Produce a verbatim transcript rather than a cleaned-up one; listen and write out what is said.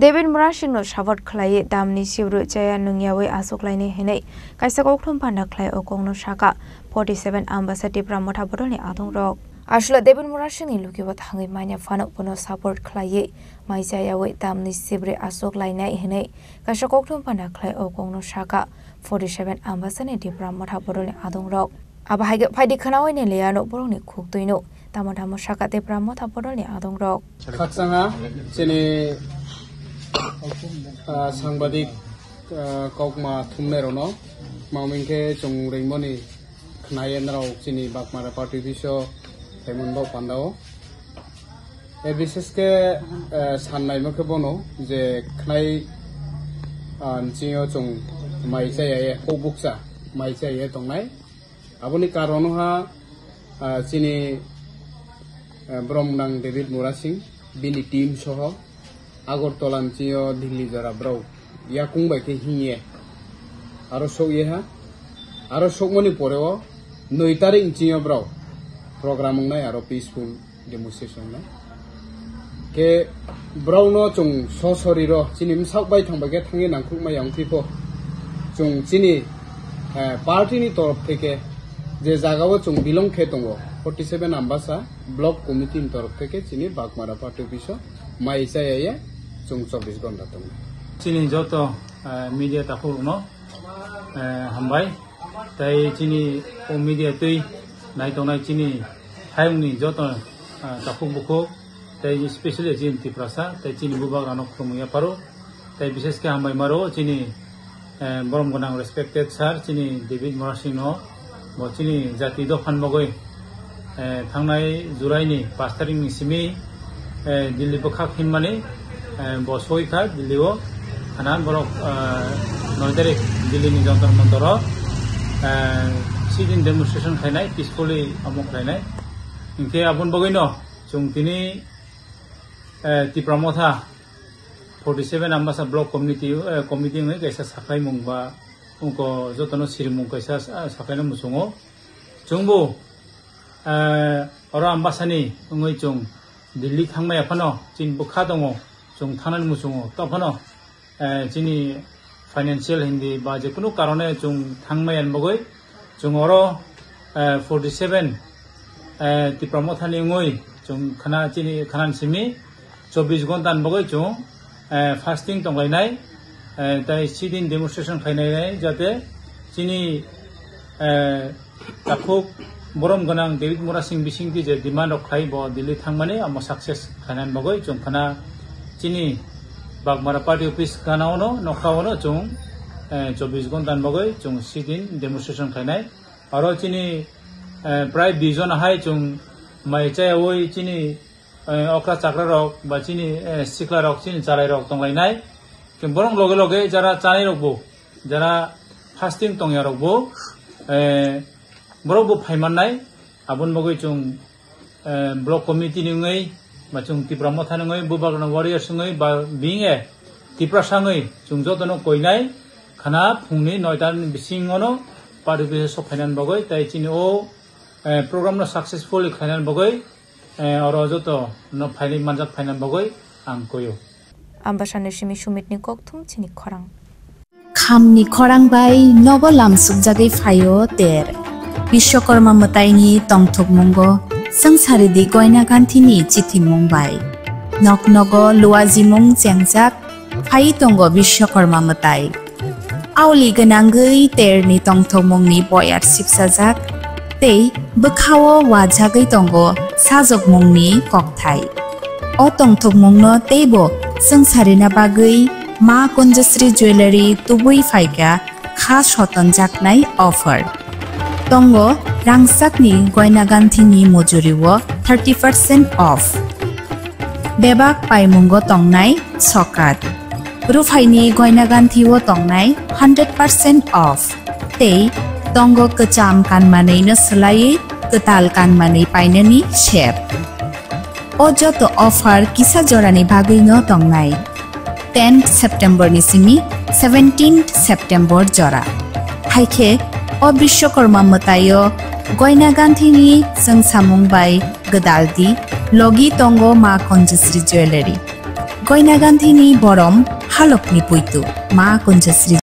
David Murasingno support khlaiwi damni sibru chaya nungyawi achuklainai hwnwi kaisa kokthum panda khlai o kokno sakha forty seven Ambasa Tipra Motha bodolni adongrok. Aswla David Murasingni logi bo thangwi manya phano bono support khlaiwi mai chayawi damni sibri achuklainai hwnwi kaisa kokthum panda khlai o kokno sakha forty seven Ambasani Tipra Motha bodolni adongrok. Abo hai khe phaidi khnaui ni liya no borokni khuk twi no tamo tamo sakha Tipra Motha bodolni adongrok. Khakchangha chini, ah, sangbadik, ah, kokma thumnai rokno maming khe chwng ringmoni khnaye norok chini Bagmara party office o phaimani bo panda o. E bises khe, ah, san naima khe bono je khnai, ah, nching o chwng mai chaya ye, huk bukcha mai chaya ye tongnai. Aboni karon wngkha, ah, chini, ah, borok mwnang David Murasing, bini team soho Agartala nching o Delhi jora borok yakung bai khe hingye aro sokye ha. Aro sokmani pore o nwi tarik nching o borok program wngnai aro peaceful demonstration wngnai. Khe borokno chwng so soriro chini bwsak bai thang bai khe thangwi nangkhukma yang phipo chwng chini, eh, party ni torof theke je jaga o chwng belong khe tongo forty seven Ambasa block committee ni torof theke chini Bagmara party office o mai chaya ye chwng chobbish ghonta tongo. Chini joto, eh, media takhuk rokno, eh, hambai. Tai chini o media twi nai tongnai chini hayungni joto, ah, takhuk bukhuk, tai specially chini Tiprasa, tai chini bubagrano khulumwi yapharo, tai bishesh khe hambai maro chini, eh, borom gwnang respected sir, chini David Murasingno, bo chini jati dophan bagwi, eh, thangnai July ni pash tarikni simi, eh, Delhi bwkhak hinmani, eh, bo soi kha Delhi o, khana borok, eh, noi tarik Delhi ni Jantar Mantar o, eh, sit-in demonstration khainai, peacefully omo khlainai. Hinkhe aboni bagwino chwng tini, eh, Tipra Motha forty seven Ambasa Block Committee, eh, committee wngwi kaisa sakhlaimung ba wngkha jotono sirimung kaisa sa-, sakhlaina muchungo. Chwngbo, eh, oro Ambasani wngwi chwng Delhi thangmaya phano chini bwkha tongo, chwng thangnani muchungo. Tophano, eh, chini financial hindi ba je kunu karone chwng thangmaya bagwi chwng oro, eh, forty seven, eh, Tipra Mothani wngwi chwng khana chini khanani simi chobbish ghonta ni bagwi chwng, eh, fasting tonglainai, eh, tai sit-in demonstration khainai jate chini, eh, takhuk borom gwnang David Murasing bisingtwi je demand rok khlai bo Delhi thangmani amo success khainani bagwi chwng khana chini Bagmara party office gana ono nokha ono chwng, eh, chobbish ghonta ni bagwi chwng sit-in demonstration khainai. Aro chini, eh, prai bijon hai chwng mai chayawi chini, eh, okra chakra rok ba chini, eh, sikla rok chini chalai rok tonglainai. Khe borok loge loge jara chanai rok bo, jara fasting tongya rok bo, eh, borok bo phaimannai. Aboni bagwi chwng, eh, block committee ni wngwi ba chwng Tipra Motha ni wngwi Bubagrana Warriors wngwi ba being a Tiprasa wngwi chwng jotono koinai khana phungni noita ni bisingono party office o sok phainani bagwi tai chini o, eh, program no successfully khlainani bagwi, eh, oro joto no phainai manjak phainani bagwi ang koyo. Ambasani simi Sumitni kokthum chini khorang. Khamni khorang bai nogo lamsukjagwi phaio ter. Bishwakarma mwtaini tongthokmungo swngsaridi Goina Ganthini chithimung bai. Nok nogo luajimung chengjak phai tongo Bishwakarma mwtai. Auli gwnangwi terni tongthokmungni boyar sipsajak tei bwkhao wajagwi tongo sajokmungni kokthai. O tongthokmungno teibo swngsarina bagwi Ma Kunjasri Jewellery tubui phaikha kha sotonjaknai offer. Tongo rangchakni Goina Ganthini mujuriwo thirty percent off. Bebak paimungo tongnai sokat. Ruphaini Goina Ganthio tongnai hundred percent off. Tei tongo kwcham kanmanwino swlaiwi kwtal kanmanwi painani sep. O joto offer kisa jorani bagwino tongnai. Tenth September ni simi seventeenth September jora. Haikhe o Bishwakarma mwtaio Goina Ganthini chwngsamung bai gwdaldi logi tongo Ma Kanjasri Jewellery. Koina Gandhini borom halokni puitu, ma Konjasri